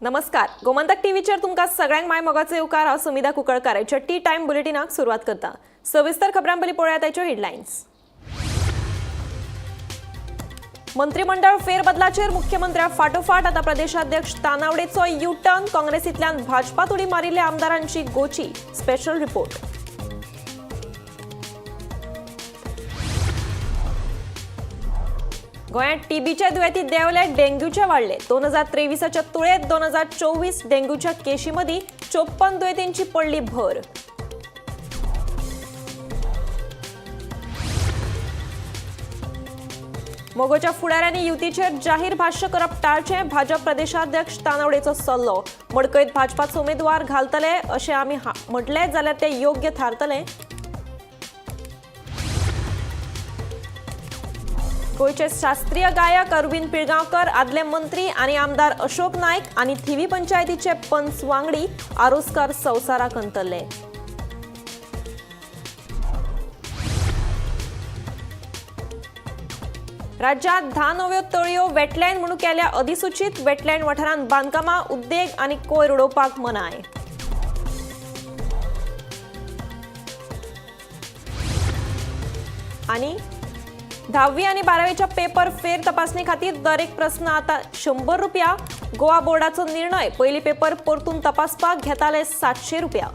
नमस्कार, गोमंतक टीव्हीचेर तुमकां सगळ्यांक माय मोगाचो येवकार. हांव सुमिधा कुंकळकार हाच्या टी टायम बुलेटिनाक सुरवात करता. सविस्तर खबरां पयलीं पळोवया ताच्यो हेडलायन्स. मंत्रिमंडळ फेरबदलाचेर मुख्यमंत्र्या फाटोफाट आता प्रदेशाध्यक्ष तानावडेचो यू टर्न. काँग्रेसींतल्यान भाजपात उडी मारिल्ल्या आमदारांची गोची. Special report. गोंयांत टीबीचे दुयेंती देंवले, डेंग्यूचे वाडले. 2023च्या तुळेत 2024 डेंग्यूच्या केशी मदीं 54 दुयेंतींची पडली भर. मगोच्या फुडाऱ्यांनी युतीचेर जाहीर भाश्य करप टाळचें, भाजप प्रदेशाध्यक्ष तानावडेचो सल्लो. मडकयत भाजपाचो उमेदवार घालतले अशें आमी म्हटलें जाल्यार ते योग्य थारतले. गोंयचे शास्त्रीय गायक अरविंद पिळगांवकर, आदले मंत्री आनी आमदार अशोक नायक आनी थिवी पंचायतीचे पंच वांगडी आरोसकार संवसाराक अंतरले. राज्यात 10 नव्यो तळयो वेटलँड म्हणून केल्या अधिसूचित. वेटलँड वाठारांत बांदकामां, उद्देग आनी कोयर उडोवपाक मनाय. आनी 10वी आनी 12वीच्या पेपर फेर तपासणी खातीर दर एक प्रस्न आता 100 रुपया. गोवा बोर्डाचो निर्णय. पयली पेपर परतून तपासपाक घेताले 700 रुपया.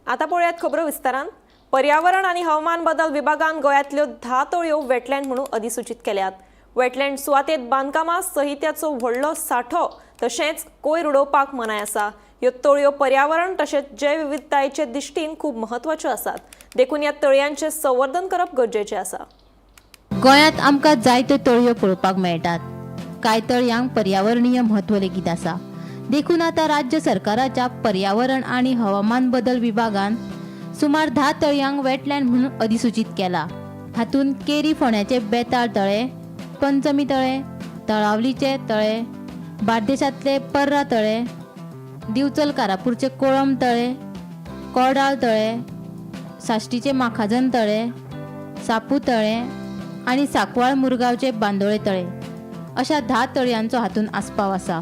आता पळोवयात खबरो विस्तारान. पर्यावरण आनी हवामान बदल विभागान गोंयांतल्यो 10 तळयो वेटलँड म्हणून अधिसूचित केल्यात. वेटलँड सुवातेत बांदकामां, साहित्याचो व्हडलो सांठो तशेंच कोयर उडोवपाक मनाय आसा. ह्यो तळयो पर्यावरण तशेंच जैवविविधतायेचे दृश्टीन खूब म्हत्वाच्यो आसात, देखून ह्या तळयांचें संवर्धन करप गरजेचें आसा. गोंयांत आमकां जायत्यो तळयो पळोवपाक मेळटात. कांय तळयांक पर्यावरणीय म्हत्व लेगीत आसा. देखून आतां राज्य सरकाराच्या पर्यावरण आनी हवामान बदल विभागान सुमार 10 तळयांक वेटलँड म्हणून अधिसूचित केला. हातूंत केरी फोंड्याचे बेताळ तळे, पंचमी तळे, तळावलीचे तळे, बार्देशांतले पर्रा तळे, दिवचल कारापूरचे कोळम तळे, कोडाळ तळे, साश्टीचे माखाजन तळे, सापू तळे आनी सांकवाळ मुरगांवचे बांदोळे तळे अशा 10 तळयांचो हातूंत आस्पाव आसा.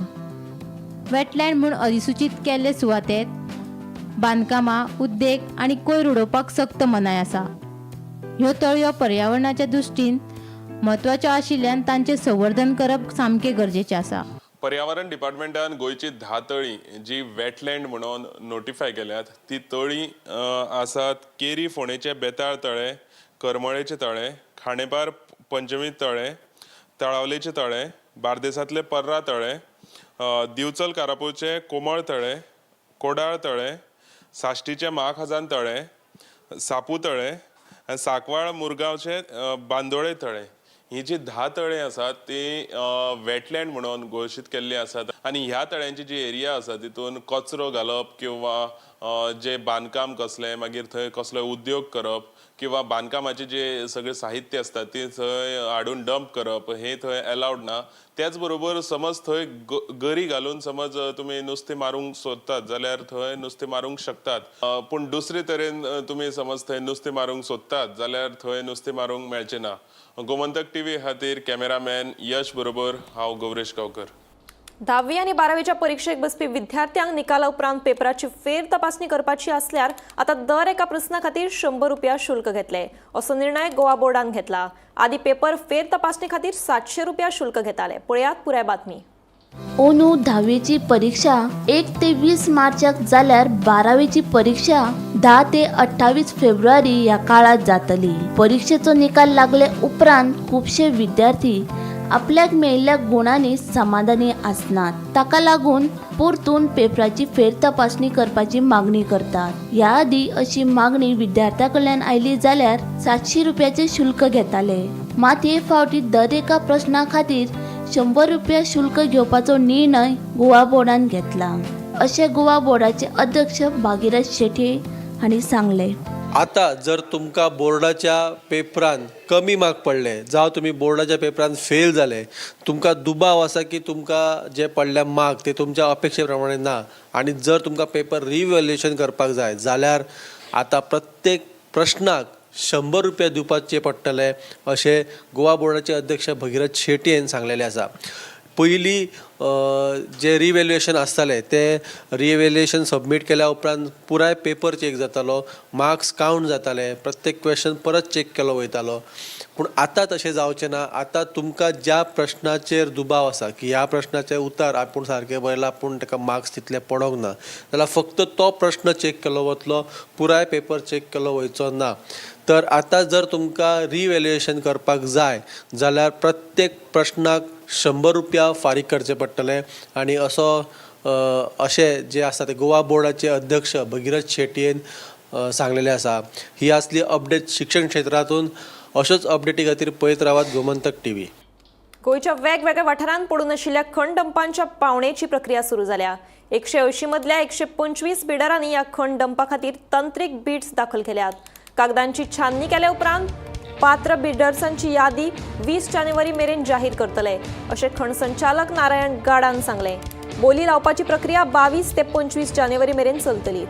वेटलँड म्हूण अधिसूचित केल्ले सुवातेत बांदकामां, उद्देग आनी कोयर उडोवपाक सक्त मनाय आसा. ह्यो तळयो पर्यावरणाच्या दृश्टीन म्हत्वाच्यो आशिल्ल्यान तांचें संवर्धन करप सामकें गरजेचें आसा. पर्यावरण डिपार्टमेंटान गोंयची 10 तळीं जी वेटलँड म्हणून नोटिफाय केल्यात ती तळीं आसात केरी फोंडेचे बेताळ तळे, करमळेचे तळे, खांडेपार पंचमी तळे, तळावलेचे तळे, बार्देसांतले पर्रा तळे, दिवचल कारापूरचे कोमळ तळे, कोडाळ तळे, साश्टीचे महाखजान तळे, सापू तळे आनी सांकवाळ मुरगांवचे बांदोळे तळे. ही जी 10 तळे आसात ती वेटलँड म्हणून घोशीत केल्ली आसात आनी ह्या तळ्यांची जी एरिया आसा तितून कचरो घालप किंवा जे बांदकाम कसलें, मागीर थंय कसलो उद्योग करप किंवा बांदकामाचे जे सगळे साहित्य आसता ती थंय हाडून डंप करप हे थंय अलावड ना. त्याच बरोबर समज थंय गरी घालून समज तुमी नुस्तें मारूंक सोदतात जाल्यार थंय नुस्तें मारूंक शकतात, पूण दुसरे तरेन तुमी समज थंय नुस्तें मारूंक सोदतात जाल्यार थंय नुस्तें मारूंक मेळचें ना. गोमंतक टीव्ही खातीर कॅमेरामॅन यश बरोबर हांव गौरेश गांवकर. 10वी आनी 12वीच्या परीक्षेक बसपी विद्यार्थ्यांक निकाला उपरांत पेपराची फेर तपासणी करपाची आसल्यार आता दर एका प्रस्ना खातीर 100 रुपया शुल्क घेतले असो निर्णय गोवा बोर्डान घेतला. आदी पेपर फेर तपासणी खातीर 700 रुपया शुल्क घेताले. पळयात पुराय बातमी. अंदू 10वीची परीक्षा 1 ते 20 मार्चाक जाल्यार 12वीची परीक्षा 10 ते 28 फेब्रुवारी ह्या काळात जातली. परीक्षेचो निकाल लागले उपरांत खुबशे विद्यार्थी आपल्याक मेळिल्ल्या गुणांनी समाधानी आसनात. ताका लागून परतून पेपराची फेर तपासणी करपाची मागणी करतात. ह्या आदी अशी मागणी विद्यार्थ्यां कडल्यान आयली जाल्यार 700 रुपयाचे शुल्क घेताले. मात हे फावटी दर एका प्रश्ना खातीर 100 रुपया शुल्क घेवपाचो निर्णय गोवा बोर्डान घेतला, अशें गोवा बोर्डाचे अध्यक्ष भागीरथ शेट्ये हांणी सांगलें. आता जर तुमकां बोर्डाच्या पेपरान कमी मार्क पडले जावं तुमी बोर्डाच्या पेपरान फेल जाले, तुमकां दुबाव आसा की तुमकां जे पडल्या मार्क ते तुमच्या अपेक्षे प्रमाणे ना आनी जर तुमकां पेपर रिव्हॅल्युएशन करपाक जाय जाल्यार आतां प्रत्येक प्रश्नाक 100 रुपया दिवपाचे पडटले अशें गोवा बोर्डाचे अध्यक्ष भगीरथ शेट्येन सांगलेलें आसा. पयलीं जें रिवेल्युएशन आसतालें तें रिवेल्युएशन सबमीट केल्या उपरांत पुराय पेपर चॅक जातालो, मार्क्स कावंट जाताले, प्रत्येक क्वेश्चन परत चॅक केलो वयतालो. पूण आतां तशें जावचें ना. आतां तुमकां ज्या प्रश्नाचेर दुबाव आसा की ह्या प्रश्नाचें उतर आपूण सारकें बरयलां पूण ताका मार्क्स तितले पडोंक ना जाल्यार फक्त तो प्रश्न चॅक केलो वतलो, पुराय पेपर चॅक केलो वयचो ना. तर आतां जर तुमकां रिवेल्युएशन करपाक जाय जाल्यार प्रत्येक प्रश्नाक 100 रुपया फारीक करचे पडटले आनी असो अशें जें आसा तें गोवा बोर्डाचे अध्यक्ष भगीरथ शेटयेन सांगलेलें आसा. ही आसली अपडेट शिक्षण क्षेत्रातून. अश्योच अपडेटी खातीर पळयत रावात गोमंतक टीव्ही. गोंयच्या वेगवेगळ्या वाठारांत पडून आशिल्ल्या खण डंपांच्या पावणेची प्रक्रिया सुरू जाल्या. 180 मदल्या 125 बिडरांनी ह्या खण डंपा खातीर तंत्रीक बिड्स दाखल केल्यात. कागदांची छाननी केल्या उपरांत पात्र बिडर्सांची यादी 20 जानेवारी मेरेन जाहीर करतले अशें खण संचालक नारायण गाडान सांगलें. बोली लावपाची प्रक्रिया 22 ते 25 जानेवारी मेरेन चलतली.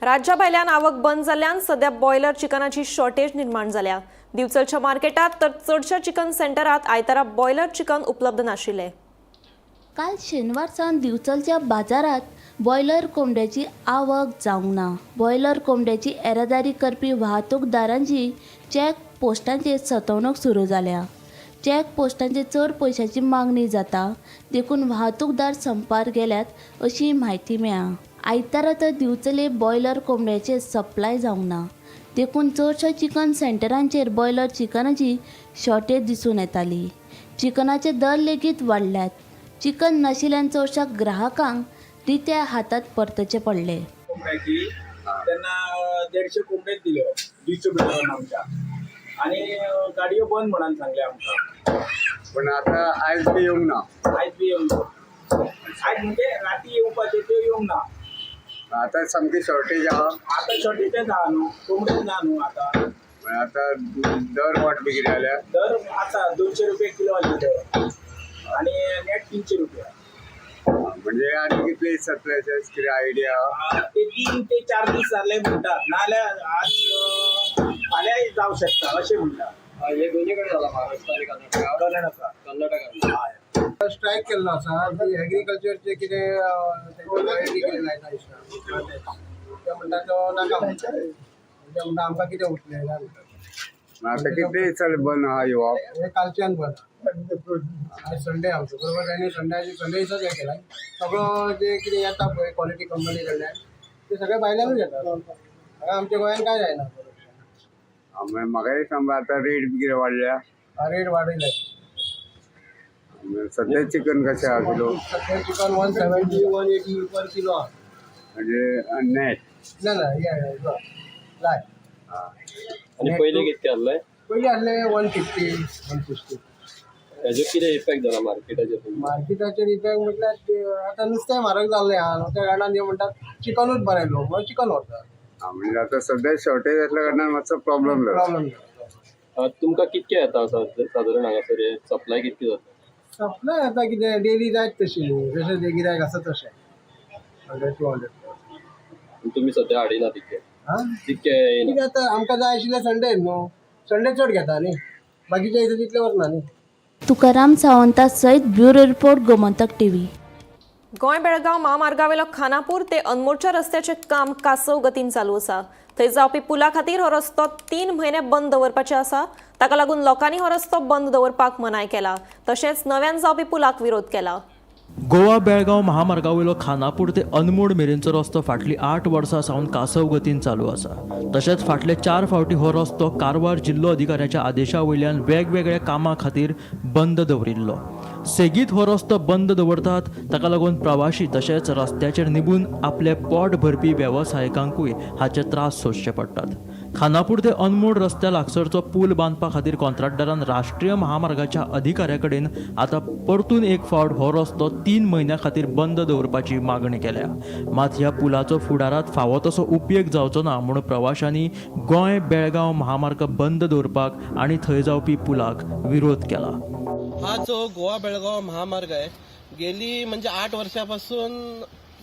राज्या भायल्यान आवक बंद जाल्ल्यान सध्या बॉयलर चिकनाची शॉर्टेज निर्माण जाल्या. दिवचलच्या मार्केटात तर चडशा चिकन सेंटरात आयतारा बॉयलर चिकन उपलब्ध नाशिल्लें. काल शेनवार सावन दिवचलच्या बाजारात बॉयलर कोंबड्याची आवक जावंक ना. बॉयलर कोंबड्याची येरादारी करपी वाहतूकदारांची चॅक पोस्टांचेर सतवणूक सुरू जाल्या. चॅक पोस्टांचेर चड पयशांची मागणी जाता देखून वाहतूकदार संपार गेल्यात अशी म्हायती मेळ्ळा. आयतारा तर दिवचले बॉयलर कोंबड्याचेर सप्लाय जावंक ना देखून चडशा चिकन सेंटरांचेर बॉयलर चिकनाची शॉर्टेज दिसून येताली. चिकनाचे दर लेगीत वाडल्यात. चिकन नाशिल्ल्यान चडशा ग्राहकांक रित्या हातात परतचें पडलें. कोंबड्याची तेन्ना 150 कोंबडेच दिल्यो डिस्ट्रिब्युटरान आमच्या आनी गाडयो बंद म्हणून सांगले आमकां. पण आता आयज बी येवंक ना. आयज बी येवंक ना. आयज म्हणजे राती येवपाचे त्यो येवंक ना. आता सामकी शॉर्टेज आहा. आतां शॉर्टेजच आहा न्हू, कोंबडेच ना न्हू आतां. पण आता दर वाट बी कितें जाल्या. दर आसा 200 रुपये किलो आसले दर आनी नेट 300 रुपया. म्हणजे आनी कितले दीस जातले अशें कितें आयडिया आहा? ते 3 ते 4 दीस जाले म्हणटात, नाजाल्यार आज फाल्यांय जावं शकता अशें म्हणटात. हे दोन्ही कडे झाला, महाराष्ट्र आणि कर्नाटका. कर्नाटका कर्नाटका हय. स्ट्रायक केल्लो आसा की एग्रीकल्चरचे कितें तेंचे कितें लायता दिसता ते म्हणटा तो नाका म्हणटा. ते म्हणटा आमकां कितें उरतलें काय म्हणटा. आता कितले दीस जाले बंद आहा येवप? हे कालच्यान बंद आयज संडे आमचो बरोबर तांणी संड्याचे संडे दिसाच हें केलां. सगळो जे कितें येता पळय क्वॉलिटी कंपनी कडल्यान ते सगळे भायल्यानूच येता. हांगा आमच्या गोंयान कांय जायना. मागीर म्हाका एक सांग, आतां रेट बी कितें वाडल्या? रेट वाडयले. सद्या चिकन कशें आहा किलो? सध्या चिकन 170 180 पर किलो आहा. म्हणजे नेट? ना ना हे लाय. आणि पहिले कितके आसले? पयलीं आसले 150 160. हेजो कितें इफेक्ट जाला मार्केटाचेर? मार्केटाचेर इफेक्ट म्हटल्यार आतां नुस्तें म्हारग जाल्लें आहा न्हू त्या कारणान ते म्हणटात चिकनूच बरें लोक म्हणून चिकन व्हरतात. म्हणजे आता सद्या शॉर्टेज असल्या कारणान मातसो प्रॉब्लेम जाला. प्रॉब्लम जाता. तुमकां कितके येता सादारण हांगासर हे सप्लाय कितके जाता? सप्लाय आतां कितें डेली जायत तशी न्हू जशें जें गिरायक आसा तशें 100 200. तुम्ही सद्या हाडिना तितके? आं तितके येयना. कितें आतां आमकां जाय आशिल्लें संडे न्हू, संडे चड घेता न्ही, बाकीच्या दिसा तितले वचना न्ही. तुकाराम सावंता सयत bureau report, Gomantak TV. Goa Belgaum म्हामार्गावेलो Khanapur ते अनमोडच्या रस्त्याचें काम कासव गतीन चालू आसा. थंय जावपी पुला खातीर हो रस्तो 3 म्हयने बंद दवरपाचे आसा. ताका लागून लोकांनी हो रस्तो बंद दवरपाक मनाय केला, तशेंच नव्यान जावपी पुलाक विरोध केला. गोवा बेळगांव महामार्गावयलो खानापूर ते अनमोड मेरेनचो रस्तो फाटलीं 8 वर्सां सावन कासव गतीन चालू आसा. तशेंच फाटले 4 फावटी हो रस्तो कारवार जिल्लो अधिकाऱ्याच्या आदेशा वयल्यान वेगवेगळ्या कामां खातीर बंद दवरिल्लो. सेगीत हो रस्तो बंद दवरतात, ताका लागून प्रवाशी तशेंच रस्त्याचेर निबून आपले पोट भरपी वेवसायिकांकूय हाचे त्रास सोंसचे पडटात. खानापूर ते अनमोड रस्त्या लागसरचो पूल बांदपा खातीर कॉन्ट्रॅक्टरान राष्ट्रीय महामार्गाच्या अधिकाऱ्या कडेन आतां परतून एक फावट हो रस्तो 3 म्हयन्या खातीर बंद दवरपाची मागणी केल्या. मात ह्या पुलाचो फुडारांत फावो तसो उपेग जावचो ना म्हूण प्रवाशांनी गोंय बेळगांव महामार्ग बंद दवरपाक आनी थंय जावपी पुलाक विरोध केला. हा जो गोवा बेळगाव महामार्ग आहे, गेली म्हणजे 8 वर्षापासून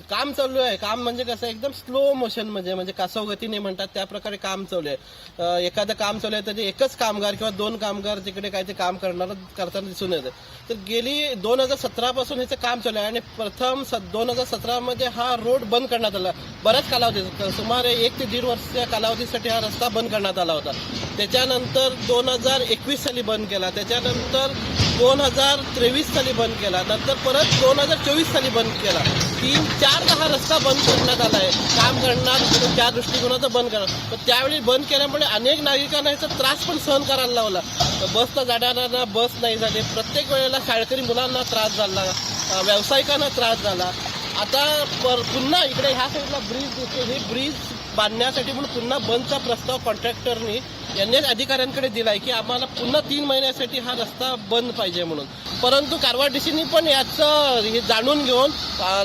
काम चालू आहे. काम म्हणजे कसं एकदम स्लो मोशन मध्ये, म्हणजे कासव गतीने म्हणतात त्या प्रकारे काम चालू आहे. एखादं काम चालू आहे तर एकच कामगार किंवा 2 कामगार तिकडे काय ते काम करताना दिसून येतं. तर गेली 2017 पासून ह्याचं काम चालू आहे आणि प्रथम 2017 मध्ये हा रोड बंद करण्यात आला. बऱ्याच कालावधी, सुमारे 1 ते 1.5 वर्षाच्या कालावधीसाठी हा रस्ता बंद करण्यात आला होता. त्याच्यानंतर 2021 साली बंद केला, त्याच्यानंतर 2023 साली बंद केला, नंतर परत 2024 साली बंद केला. 3-4 हा रस्ता बंद करण्यात आला आहे. काम करणार त्या दृष्टिकोनाचं बंद करणार, पण त्यावेळी बंद केल्यामुळे अनेक नागरिकांना याचा त्रास पण सहन करायला लावला. बसला जाणाऱ्यांना बस नाही झाली, प्रत्येक वेळेला शाळकरी मुलांना त्रास झाला, व्यावसायिकांना त्रास झाला. आता पुन्हा इकडे ह्या साईडला ब्रिज दिसतो, हे ब्रिज बांधण्यासाठी म्हणून पुन्हा बंदचा प्रस्ताव कॉन्ट्रॅक्टरनी यांनीच अधिकाऱ्यांकडे दिला आहे की आम्हाला पुन्हा 3 महिन्यासाठी हा रस्ता बंद पाहिजे म्हणून. परंतु कारवार डीसीनी पण याचं हे जाणून घेऊन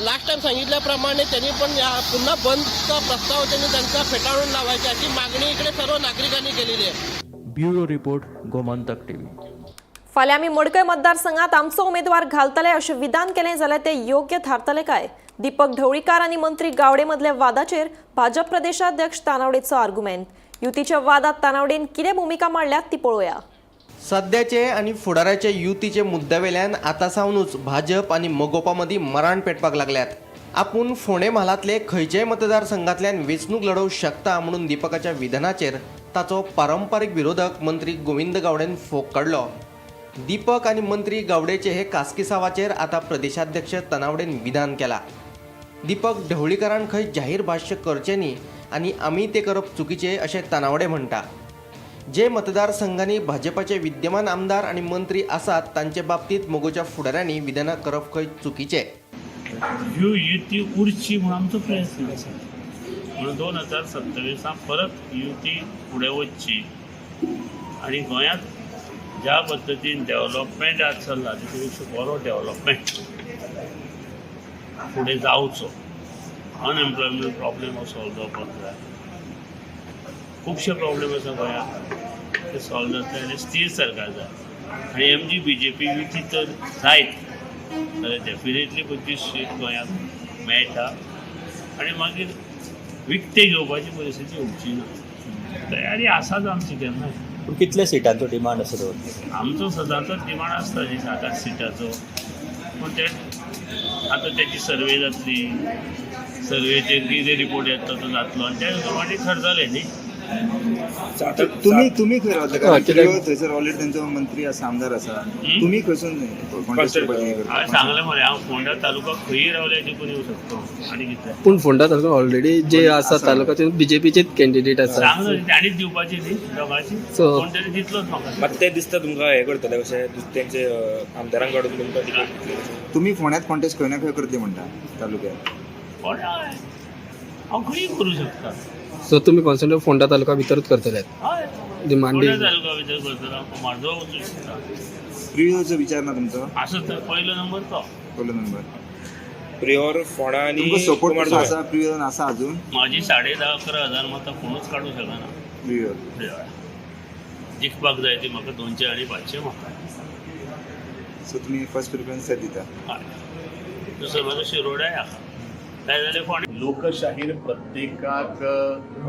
लास्ट टाइम सांगितल्याप्रमाणे त्यांनी पण या पुन्हा बंदचा प्रस्ताव त्यांनी त्यांचा फेटाळून लावायचा अशी मागणी इकडे सर्व नागरिकांनी केलेली आहे. Bureau report, Gomantak TV. फाल्यां आमी मडकय मतदारसंघात आमचो उमेदवार घालतले अशें विधान केलें जाल्यार तें योग्य थारतलें काय? दीपक ढवळीकार आनी मंत्री गावडे मदल्या वादाचेर भाजप प्रदेशाध्यक्ष तानावडेचो आर्गुमेंट. युतीच्या वादात तानावडेन कितें भुमिका मांडल्यात ती पळोवया. सध्याचे आनी फुडाराचे युतीचे मुद्द्यावेल्यान आतां सावनूच भाजप आनी मगोपा मदीं मराण पेटपाक लागल्यात. आपूण फोंडें म्हालांतले खंयच्याय मतदारसंघांतल्यान वेंचणूक लढोवंक शकता म्हणून दीपकाच्या विधानाचेर ताचो पारंपारीक विरोधक मंत्री गोविंद गावडेन फोग काडलो. दीपक आनी मंत्री गावडेचे हे कासकिसावाचेर आतां प्रदेशाध्यक्ष तनावडेन विधान केलां. दीपक ढवळीकारान खंय जाहीर भाश्य करचें न्ही आनी आमी तें करप चुकीचें अशें तानावडे म्हणटा. जे मतदारसंघांनी भाजपाचे विद्यमान आमदार आनी मंत्री आसात तांचे बाबतींत मगोच्या फुडाऱ्यांनी विधानां करप खंय चुकीचें. ह्यो युती उरची म्हूण आमचो प्रयत्न आसा. म्हणून 2027 परत युती फुडें वचची आनी गोंयांत ज्या पद्दतीन डेव्हलपमेंट आज चल्ला तेचे पेक्षा बरो डेव्हलपमेंट फुडें जावचो. अनएम्प्लॉयमेंट प्रॉब्लेम हो सॉल्व जावपाक जाय. खुबशे प्रॉब्लेम आसा गोंयांत, ते सॉल्व जातले आनी स्थीर सरकार जाय. आनी एमजी बीजेपी युती तर जायत जाल्यार डेफिनेटली 25 सीट गोंयांत मेळटा आनी मागीर विकते घेवपाची परिस्थिती येवची ना. तयारी आसाच आमची केन्नाय. पूण कितल्या सिटांचो डिमांड आसा दवरतले? आमचो सदांचोच डिमांड आसता न्ही 7-8 सिटाचो. पूण ते आतां तेची सर्वे जातली, सर्वेचेर कितें रिपोर्ट येतलो तो जातलो आनी त्या प्रमाणे ठरतलें न्ही. तुम्ही तुम्ही खंय रावतले? कारण थंयसर ऑलरेडी तेंचो मंत्री आसा, आमदार आसा, तुम्ही खंयसून कॉन्टेस्ट करपाचें करता? हांवें सांगलें मरे, हांव फोंडा तालुका खंयी रावल्यार जिखून येवं शकता आनी कितें. पूण फोंडा तालुका ऑलरेडी जे आसा तालुक्याचे बीजेपीचेच कॅन्डिडेट आसा. सांगलो ताणीच दिवपाची न्ही दोगांची, कोण तरी दितलोच म्हाका. मात ते दिसता तुमकां हें करतले कशें तेंचे आमदारांक काडून तुमकां तिकेट दितले? तुम्ही फोंड्यात कॉन्टेस्ट खंय ना खंय करतले म्हणटा तालुक्यात? फोंड्या हांव खंयी करूं शकता. सो तुमी कॉन्सन्ट्रेट फोंडा तालुका भितरूच करतले? हय, डिमांडी फोंड्या तालुका भितर करतलो हांव, म्हार्दोळ वचूं शकता. प्रियोचो विचार ना तुमचो? आसत तर पयलो नंबर तो. पयलो नंबर प्रियोर फोंडा आनी तुमकां सपोर्ट कसो आसा? प्रियोर आसा अजून? म्हाजी 10,500-11,000 हजार मतां कोणूच काडूंक शकना. प्रियोर प्रियोळा जिखपाक जाय ती म्हाका 200 आनी 500 मतां. सो तुमी फर्स्ट प्रिफरन्स दिता? हय, दुसरो म्हाजो शिरोड्याय आसा, जाय जाल्यार फोंड्या. लोकशाहीर प्रत्येकाक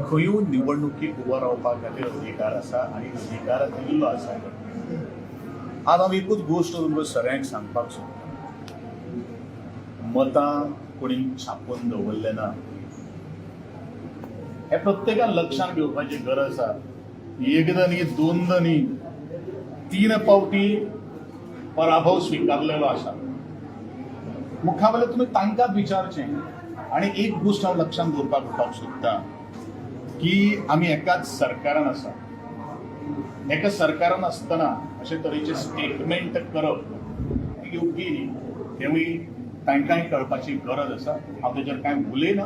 खंयूय निवडणुकीक उबो रावपा खातीर अधिकार आसा आनी अधिकार दिल्लो आसा. आज हांव एकूच गोश्ट तुमकां सगळ्यांक सांगपाक सोदतां, मतां कोणी छापून दवरलें ना हें प्रत्येकान लक्षांत घेवपाची गरज आसा. एकदां न्ही, दोनदां न्ही, 3 पावटी पराभव स्विकारलेलो आसा. मुखा वयल्यान तुमी तांकांच विचारचें. आनी एक गोश्ट हांव लक्षांत दवरपाक म्हणपाक सोदतां की आमी एकाच सरकारान आसा. एका सरकारान आसतना अशे तरेचे स्टेटमेंट करप हें योग्य न्ही, तेवूय तांकांय कळपाची गरज आसा. हांव तेजेर कांय उलयना.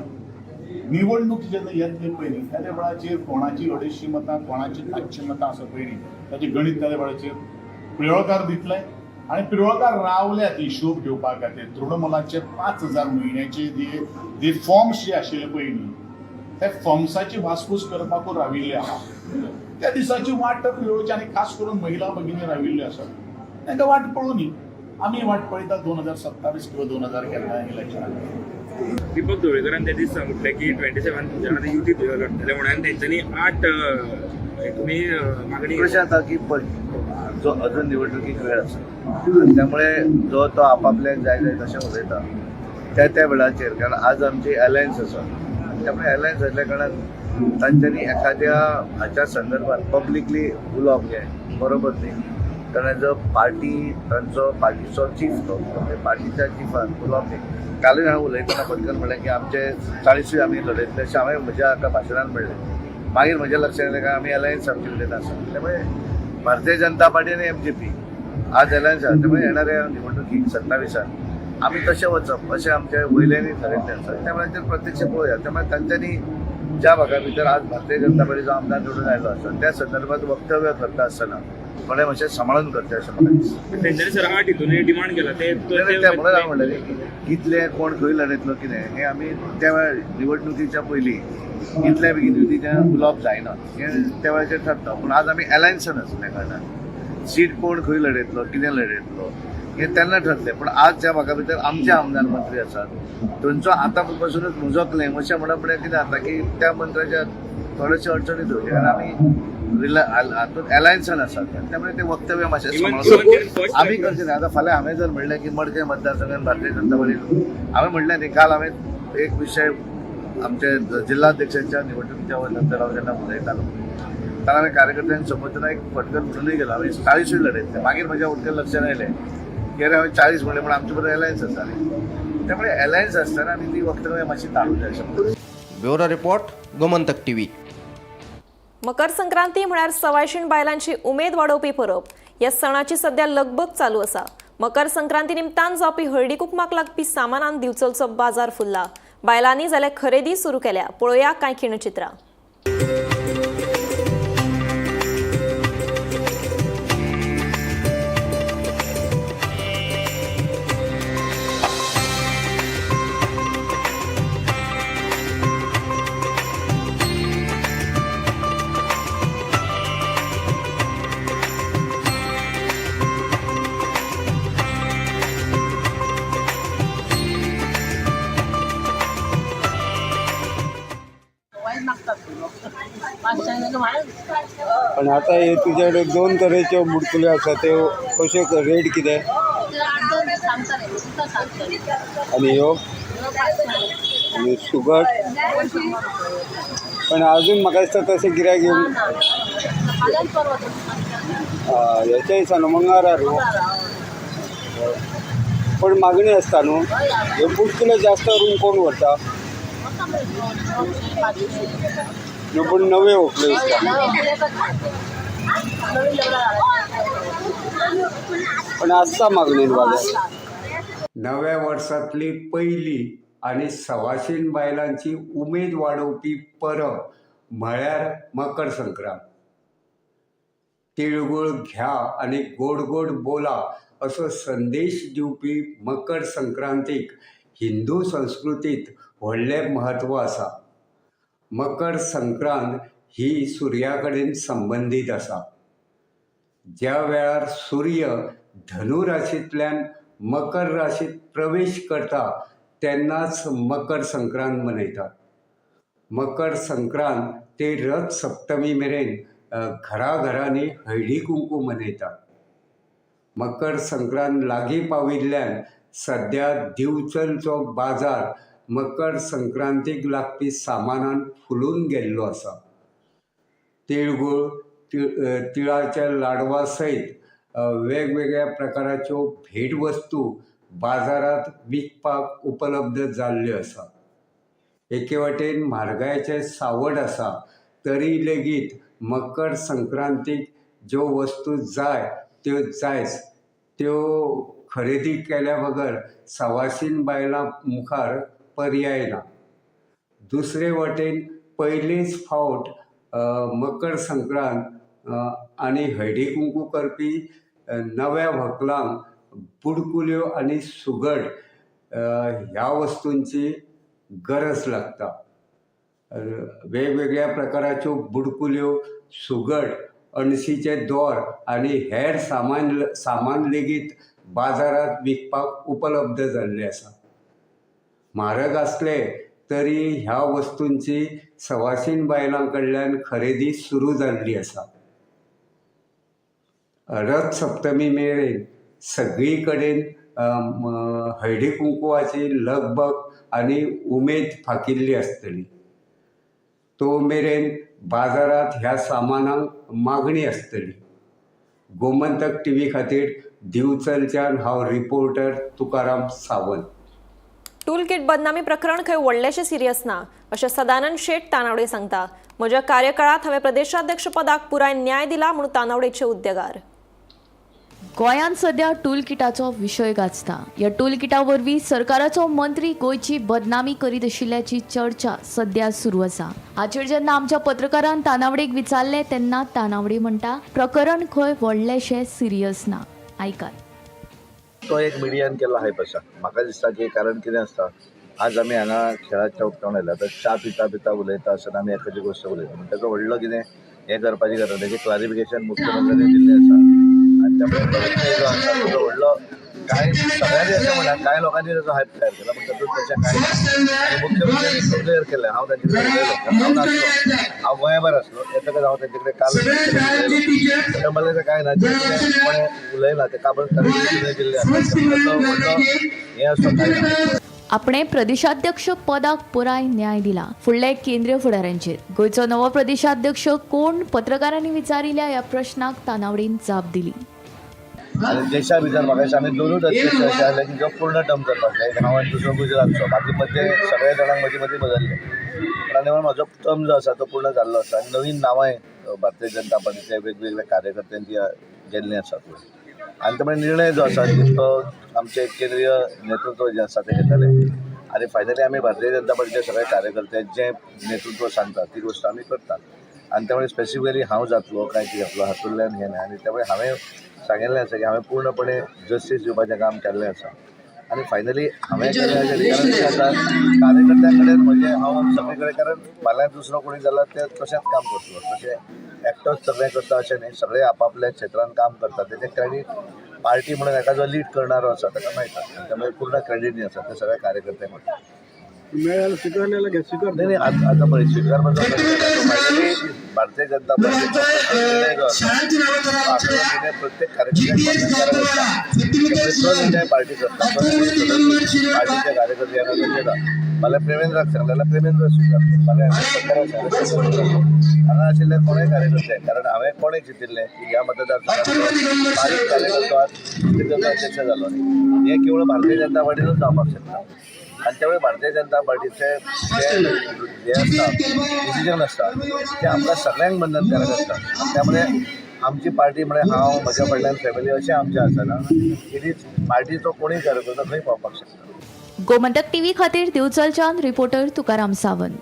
निवडणूक जेन्ना येतली पळय न्ही, त्या वेळाचेर कोणाची 250 मतां, कोणाची 500 मतां आसा पळय न्ही, ताचें गणीत त्या वेळाचेर प्रियोळकार दितले. आनी प्रियोळकार रावल्यात हिशोब घेवपा खातीर. तृणमूलाचे 5,000 म्हयन्याचे जे फॉर्म्स जे आशिल्ले पळय न्ही, त्या फॉर्म्साची वासपूस करपाकूच राविल्ले आहा. त्या दिसाची वाट प्रियोळची आनी खास करून महिला भगिनी राविल्ल्यो आसात. तांकां वाट पळोवनी. आमी वाट पळयता 2027 किंवा 2000 केन्ना इलेक्शनाक. दीपक ढवळीकरान त्या दीस म्हटलें की 27 आतां युती लढटले म्हणून आनी तेंच्यांनी 8 तुमी मागणी. कशें जाता की जो अजून निवडणुकीक वेळ आसा आनी त्यामुळे जो तो आपापल्याक जाय जाय तशें उलयता त्या त्या वेळाचेर, कारण आज आमची अलायन्स आसा आनी त्यामुळे अलायन्स आसल्या कारणान तांच्यांनी एखाद्या हाच्या संदर्भात पब्लिकली उलोवप हें बरोबर न्ही, कारण एज अ पार्टी तांचो पार्टीचो चीफ तो, त्यामुळे पार्टीच्या चिफान उलोवप न्ही. कालूय हांवें उलयतना पटकन म्हणलें की आमचे 40 आमी लढयतले अशें हांवें म्हज्या एका भाशणान म्हणलें. मागीर म्हज्या लक्षात येयलें काय आमी अलायन्स आमचे कडेन आसा, त्यामुळे भारतीय जनता पार्टी आनी MGP आज अलायन्स आसा. त्यामुळे येणाऱ्या निवडणुकीक 27 आमी तशें वचप अशें आमच्या वयल्यांनी थारायल्लें आसा. त्यामुळे तांचेर प्रत्यक्ष पळोवया. त्यामुळे तांच्यांनी ज्या भागा भितर आज भारतीय जनता पार्टीचो आमदार निवडून आयलो आसा त्या संदर्भात वक्तव्य करता आसतना थोडें मातशें सांबाळून करचें अशें म्हाका दिसता. तेंच्यांनी सर 8 हितून डिमांड केला ते ते म्हणून हांवें म्हणलें न्ही कितले कोण खंय लढयतलो कितें हें आमी त्या वेळार निवडणुकीच्या पयलीं इतल्या बेगीन युतीचें उलोवप जायना हें त्या वेळाचेर थारता. पूण आज आमी अलायन्सान आसल्या कारणान सीट कोण खंय लढयतलो कितें लढयतलो हें तेन्ना ठरलें. पूण आज ज्या भागा भितर आमचे आमदार मंत्री आसात थंयचो आतां पासुनूच म्हजो क्लेम अशें म्हणप म्हळ्यार कितें जाता की त्या मंत्र्याच्या थोडेशे अडचणीत येवचे, कारण आमी हातूंत अलायन्सान आसात. त्यामुळे ते वक्तव्य मातशें सांबाळून आमी करचें न्ही. आतां फाल्यां हांवें जर म्हणलें की मडकय मतदारसंघान भारतीय जनता पार्टी, हांवें म्हणलें न्ही काल हांवें एक विशय आमचे जिल्हाध्यक्षांच्या निवडणुकीच्या नंतर हांव जेन्ना उलयतालो तेन्ना हांवें कार्यकर्त्यांक समोर एक फटकन म्हणूनय गेलो हांवें 40 लढयतले. मागीर म्हज्या उटकन लक्षात आयलें की अरे हांवें 40 म्हणलें पूण आमचे बरोबर अलायन्स आसा न्ही, त्यामुळे अलायन्स आसतना आमी ती वक्तव्य मातशी टाळूं जाय अशें म्हाका. Bureau report, Gomantak TV. Makar Sankranti म्हळ्यार सवायशीण बायलांची उमेद वाडोवपी परब. ह्या सणाची सध्या लगबग चालू आसा. मकर संक्रांती निमतान जावपी हळदी कुकमाक लागपी सामानान दिवचलचो बाजार फुल्ला. बायलांनी जाल्यार खरेदी सुरू केल्या. पळोवया कांय खिणचित्रां. पण आता हे तुझ्याकडे 2 तरेच्यो बुडकुले आसा त्यो कश्यो रेट कितें आनी ह्यो आनी सुगट? पण अजून म्हाका दिसता तशें गिरायक येवंक हेच्या दिसा न्हू मंगळार न्हू, पण मागणी आसता न्हू. हे बुडकुले जास्त करून कोण व्हरता न्हू, पूण नवे व्हंकल्यो दिसता, पण आसता मागणी बाजार. नव्या वर्सांतली पयली आनी सवाशीण बायलांची उमेद वाडोवपी परब म्हळ्यार मकर संक्रांत. तिळगुळ घ्या आनी गोड गोड बोला असो संदेश दिवपी मकर संक्रांतीक हिंदू संस्कृतींत व्हडलें म्हत्व आसा. मकर संक्रांत ही सुर्या कडेन संबंदीत आसा. ज्या वेळार सूर्य धनु राशींतल्यान मकर राशींत प्रवेश करता तेन्नाच मकर संक्रांत मनयतात. मकर संक्रांत ते रथ सप्तमी मेरेन घराघरांनी हळदी कुंकू मनयतात. मकर संक्रांत लागीं पाविल्ल्यान सद्या दिवचलचो बाजार मकर संक्रांतीक लागपी सामानान फुलून गेल्लो आसा. तिळगुळ, तिळाच्या लाडवा सयत वेगवेगळ्या प्रकाराच्यो भेटवस्तू बाजारांत विकपाक उपलब्ध जाल्ल्यो आसा. एके वाटेन म्हारगायेचें सावट आसा तरी लेगीत मकर संक्रांतीक ज्यो वस्तू जाय त्यो जायच, त्यो खरेदी केल्या बगर सवाशीण बायलां मुखार पर्याय ना. दुसरे वटेन पयलेच फावट मकर संक्रांत आनी हळदी कुंकू करपी नव्या व्हंकलांक बुडकुल्यो आनी सुगट ह्या वस्तूंची गरज लागता. वेगवेगळ्या प्रकाराच्यो बुडकुल्यो, सुगट अणशीचे दोर आनी हेर सामान लेगीत बाजारांत विकपाक उपलब्ध जाल्ले आसा. म्हारग आसले तरी ह्या वस्तूंची सवाशीण बायलां कडल्यान खरेदी सुरू जाल्ली आसा. रथ सप्तमी मेरेन सगळी कडेन हळदी कुंकुवाची लगबग आनी उमेद फाकिल्ली आसतली. तो मेरेन बाजारांत ह्या सामानाक मागणी आसतली. गोमंतक टीव्ही खातीर दिवचलच्यान हांव रिपोर्टर तुकाराम सावंत. टूलकिट बदनामी प्रकरण खंय व्हडलेशें सिरियस ना अशें सदानंद शेट तानावडे सांगता. म्हज्या कार्यकाळांत हांवें प्रदेशाध्यक्ष पदाक पुराय न्याय दिला म्हूण तानावडेचे उद्देगार. गोंयांत सध्या टूलकिटाचो विशय गाजता. ह्या टूलकिटा वरवीं सरकाराचो मंत्री गोंयची बदनामी करीत आशिल्ल्याची चर्चा सध्या सुरू आसा. हाचेर जेन्ना आमच्या पत्रकारान तानावडेक विचारलें तेन्ना तानावडे म्हणटा प्रकरण खंय व्हडलेशें सिरियस ना. आयकात. तो एक मिडियान केल्लो हायप आसा. म्हाका दिसता की कारण कितें आसता, आज आमी हांगा खेळाच्या उक्तावण आयल्या, आतां च्या पिता पिता उलयता आसतना आमी एखादी गोश्ट उलयता, पूण ताचो व्हडलो कितें हें करपाची गरज ना. तेजें क्लारिफिकेशन मुख्यमंत्र्यांनी दिल्लें आसा आनी त्यामुळे जो आसा ताचो व्हडलो कांय सगळ्यांनी अशें म्हणा, कांय लोकांनी ताचो हायप तयार केला, पूण तातूंत तशें कांय ना. आनी मुख्यमंत्र्यांनी क्लियर केलें, हांव तांचे कडेन उलयलो, हांव नासलो, हांव गोंयाभायर आसलो, येतकच हांव तांचे कडेन काल उलयलो. म्हणलें कांय ना, जें कितें कोणें उलयलां तें काबर क्लियर केल्लें आसा, ताचो व्हडलो हें आसता कांय ना. आपणे प्रदेशाध्यक्ष पदाक पुराय न्याय दिला. फुडले केंद्रीय फुडाऱ्यांचेर गोंयचो नवो प्रदेशाध्यक्ष कोण पत्रकारांनी विचारिल्ल्या ह्या प्रश्नाक तानावडीन जाप दिली. आनी देशा भितर म्हाका दिसता आमी दोनूच अध्यक्ष अशे आसले की जो पूर्ण टर्म करपाक जाय, हांव आनी दुसरो गुजरातचो, बाकी मदले सगळे जाणांक मदीं मदीं बदल्ले. पूण आनी म्हजो टर्म जो आसा तो पूर्ण जाल्लो आसा आनी नवीन नांवांय भारतीय जनता पार्टीचे वेगवेगळे कार्यकर्त्यांची गेल्लीं आसात. आनी त्यामुळे निर्णय जो आसा तो आमचे केंद्रीय नेतृत्व जें आसा तें घेतलें आनी फायनली आमी भारतीय जनता पार्टीचे सगळे कार्यकर्ते जें नेतृत्व सांगता ती गोश्ट आमी करतात. आनी त्यामुळे स्पेसिफिकली हांव जातलो काय कितें जातलो हातूंतल्यान हें न्हय. आनी त्यामुळे हांवें सांगिल्लें आसा की हांवें पूर्णपणे जस्टीस दिवपाचें काम केल्लें आसा आनी फायनली हांवें केलें अशें कारण कितें आसा, कार्यकर्त्यां कडेन म्हजें हांव सगळे कडेन, कारण फाल्यां दुसरो कोणी जाल्यार ते तशेंच काम करतलो, तशें एकटोच सगळें करता अशें न्हय, सगळे आपापल्या क्षेत्रांत काम करतात. तेजें क्रेडीट पार्टी म्हणून एका जो लीड करणारो आसा ताका मेळटा, त्यामुळे पूर्ण क्रेडीट जें आसा तें सगळ्या कार्यकर्त्यांक वता. नाही नाही, आता पळय स्विकारपाचो फायनली भारतीय जनता पार्टी प्रत्येक कार्यकर्त्याक तो निर्णय पार्टी करता, पार्टीचे कार्यकर्ते येना. मला प्रेमेंद्राक सांगलें जाल्यार प्रेमेंद्र स्विकारतो, फाल्यां सरकाराक हांगा आशिल्ले कोणूय कार्यकर्ते, कारण हांवें कोणें चिंतिल्लें की ह्या मतदारसंघात बारीक कार्यकर्तो आज अध्यक्ष जालो न्ही, हें केवळ भारतीय जनता पार्टीनूच जावपाक शकता. आनी त्यामुळे भारतीय जनता पार्टीचे जे आसता डिसिजन आसता ते आमकां सगळ्यांक बंधनकारक आसता. त्यामुळे आमची पार्टी म्हळ्यार हांव म्हज्या फाटल्यान फॅमिली अशें आमचें आसना, it is पार्टीचो कोणूय कार्यकर्तो खंय पावपाक शकता. गोमंतक टीव्ही खातीर दिवचलच्यान रिपोर्टर तुकाराम सावंत.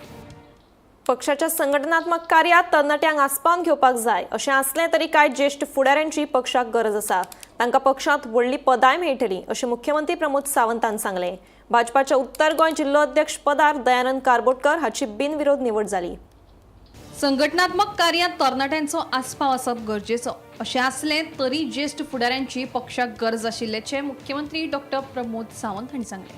पक्षाच्या संघटनात्मक कार्यात तरणाट्यांक आस्पावन घेवपाक जाय अशें आसलें तरी कांय ज्येश्ठ फुडाऱ्यांची पक्षाक गरज आसा, तांकां पक्षांत व्हडली पदांय मेळटली अशें मुख्यमंत्री प्रमोद सावंतान सांगलें. भाजपाच्या उत्तर गोंय जिल्लो अध्यक्ष पदार दयानंद कारबोटकर हाची बिनविरोध निवड जाली. संघटनात्मक कार्यात तरणाट्यांचो आस्पाव आसप गरजेचो अशें आसलें तरी ज्येश्ठ फुडाऱ्यांची पक्षाक गरज आशिल्ल्याचें मुख्यमंत्री डॉक्टर प्रमोद सावंत हांणी सांगलें.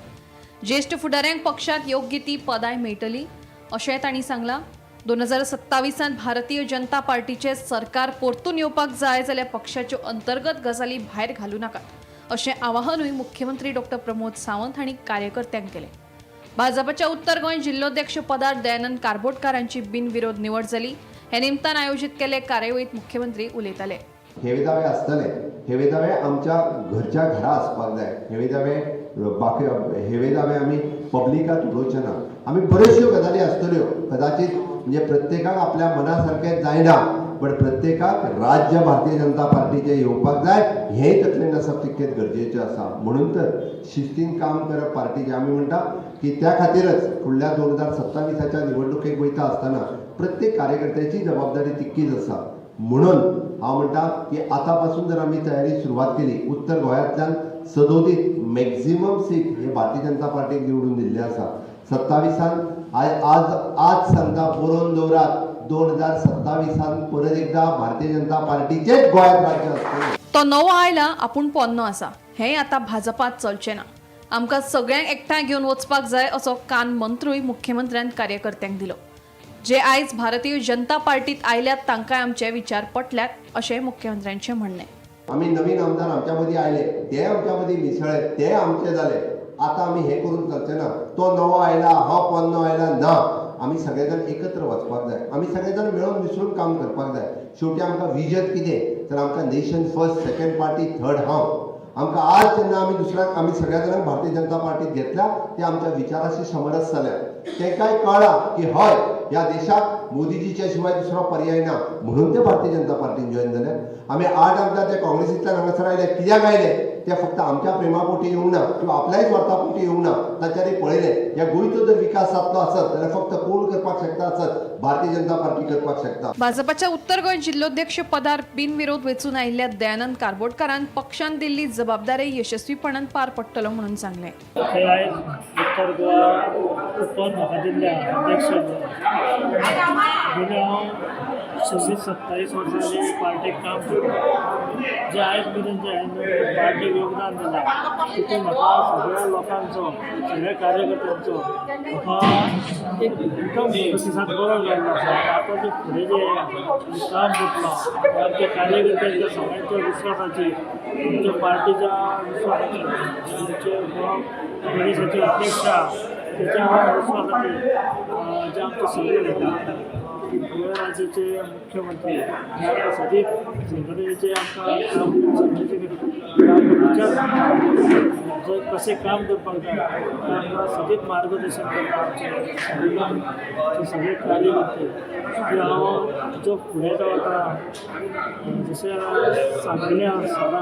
ज्येश्ठ फुडाऱ्यांक पक्षांत योग्य ती पदांय मेळटली अशें तांणी सांगलां. 2027 भारतीय जनता पार्टीचें सरकार परतून येवपाक जाय जाल्यार पक्षाच्यो अंतर्गत गजाली भायर घालूं नाकात अशें आवाहनूय मुख्यमंत्री डॉक्टर प्रमोद सावंत हांणी कार्यकर्त्यांक केलें. भाजपाच्या उत्तर गोंय जिल्लोध्यक्ष पदार दयानंद कारबोटकार हांची बिनविरोध निवड जाली. हे निमतान आयोजीत केल्ले कार्यावळींत मुख्यमंत्री उलयताले. हेवे दावे आसतले, हेवे दावे आमच्या घरच्या घरा आसपाक जाय, हेवे दावे बाकी हेवे दावे आमी पब्लिकांत उलोवचे ना. आमी बऱ्योचश्यो गजाली आसतल्यो, कदाचित म्हणजे प्रत्येकाक आपल्या मना सारकें जायना, बट प्रत्येकाक राज्य भारतीय जनता पार्टीचें येवपाक जाय हेंय तकलेन आसप तितकेंच गरजेचें आसा. म्हणून तर शिस्तीन काम करप पार्टीचें आमी म्हणटा की त्या खातीरच फुडल्या 2027च्या निवडणुकेक वयता आसतना प्रत्येक कार्यकर्त्याची जबाबदारी तितकीच आसा. म्हणून हांव म्हणटा की आतां पासून जर आमी तयारी सुरवात केली, उत्तर गोंयांतल्यान सदोदीत मॅक्झिमम सीट हे भारतीय जनता पार्टीक निवडून दिल्ले आसा. 27 आज आज आज सांगता बरोवन दवरात, 2027 परत एकदा भारतीय जनता पार्टीचेच गोंयांत राज्य आसतलें. तो नवो आयला आपूण पोन्नो आसा हें आतां भाजपात चलचें ना, आमकां सगळ्यांक एकठांय घेवन वचपाक जाय असो कान मंत्रूय मुख्यमंत्र्यान कार्यकर्त्यांक दिलो. जे आयज भारतीय जनता पार्टीत आयल्यात तांकांय आमचे विचार पटल्यात अशें मुख्यमंत्र्यांचें म्हणणें. आमी नवीन आमदार आमच्या मदीं आयले, ते आमच्या मदीं मिसळ्ळे, ते आमचे जाले. आतां आमी हें करूंक चलचें ना, तो नवो आयला हांव पोन्नो आयला, ना, आमी सगळे जाण एकत्र वचपाक जाय, आमी सगळे जाण मेळून मिसळून काम करपाक जाय. शेवटी आमकां विजन कितें तर आमकां nation first, second party, third हांव. आमकां आज जेन्ना आमी दुसऱ्याक आमी सगळ्या जाणांक भारतीय जनता पार्टीत घेतल्या ते आमच्या विचाराशी समरस जाल्या, तेंकांय कळ्ळां की हय ह्या देशाक मोदीजीच्या शिवाय दुसरो पर्याय ना, म्हणून ते भारतीय जनता पार्टीन जॉयन जाले. आमी 8 आमदार ते काँग्रेसींतल्यान हांगासर आयले, कित्याक आयले ते फक्त आमच्या प्रेमापोटी येवंक ना किंवा आपल्याय स्वार्थापोटी येवंक ना, तांच्यांनी पळयलें ह्या गोंयचो जर विकास जातलो आसत जाल्यार फक्त कोण करपाक शकता आसत, भारतीय जनता पार्टी करपाक शकता. भाजपाच्या उत्तर गोंय जिल्लोध्यक्ष पदार बिनविरोध वेंचून आयिल्ल्या दयानंद कारबोटकारान पक्षान दिल्ली जबाबदारी यशस्वीपणान पार पडटलो म्हणून सांगलें. उत्तर गोवा पद म्हाका दिल्ल्या अध्यक्ष गेल्या हांव 26-27 वर्सांनी पार्टीक काम करता. जे आयज मेरेन जे हांवें पार्टीक योगदान दिलां तितून म्हाका सगळ्या लोकांचो, सगळ्या कार्यकर्त्यांचो म्हाका एक उत्तम प्रतिसाद बरो मेळ्ळो आसा. आतां जे फुडें जे काम करतलो आमच्या कार्यकर्त्यांच्या सगळ्यांच्या विश्वासाचेर, आमच्या पार्टीच्या विश्वासाचेर, आमचे गोवा प्रदेशाचे अध्यक्ष त्याच्या विश्वासाचेर, जे आमचे सगळे गोवा राज्याचे मुख्यमंत्री हे सदींच संघटनेचे आमकां संघटनेचे विचार जे कशें काम करपाक जाय तें आमकां सदींच मार्गदर्शन करता. आमचे सगळे कार्यकर्ते की हांव जो फुडें जो वता जशें सांगिल्लें आसा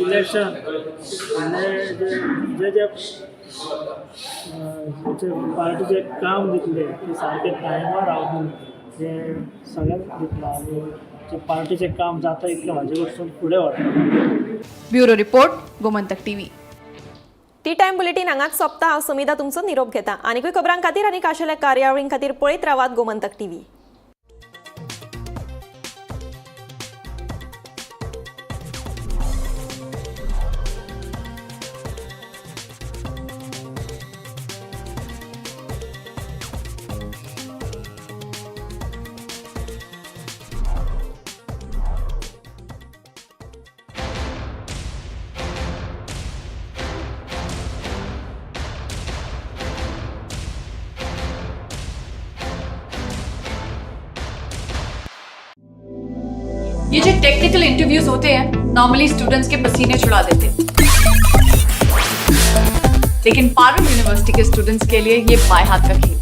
इलेक्शन जे जे जे पार्टीचें काम दितलें तें सारकें टायमार हांव हें सगळ्यांक दितलो आनी जें पार्टीचें काम जाता इतलें म्हाजे कडसून फुडें व्हरतलो. Bureau report, Gomantak TV. Tea time bulletin हांगाच सोंपता. हांव सुमिधा तुमचो निरोप घेता. आनीकूय खबरां खातीर आनी खाशेल्या कार्यावळीं खातीर पळयत रावात गोमंतक टीव्ही. ये जो टेक्निकल इंटरव्यूज होते हैं नॉर्मली स्टूडेंट्स के पसीने छुड़ा देते, लेकिन Parul university K students K लिए ये बाएं हाथ का खेल,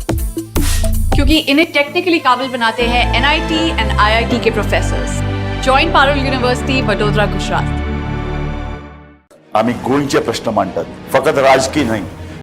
क्योंकि इन्हें टेक्निकली काबिल बनाते हैं NIT and IIT K professors. Join Parul university, Vadodara, Gujarat. आमी गोंयचे प्रश्न मांडटात, फकत राजकीय न्हय.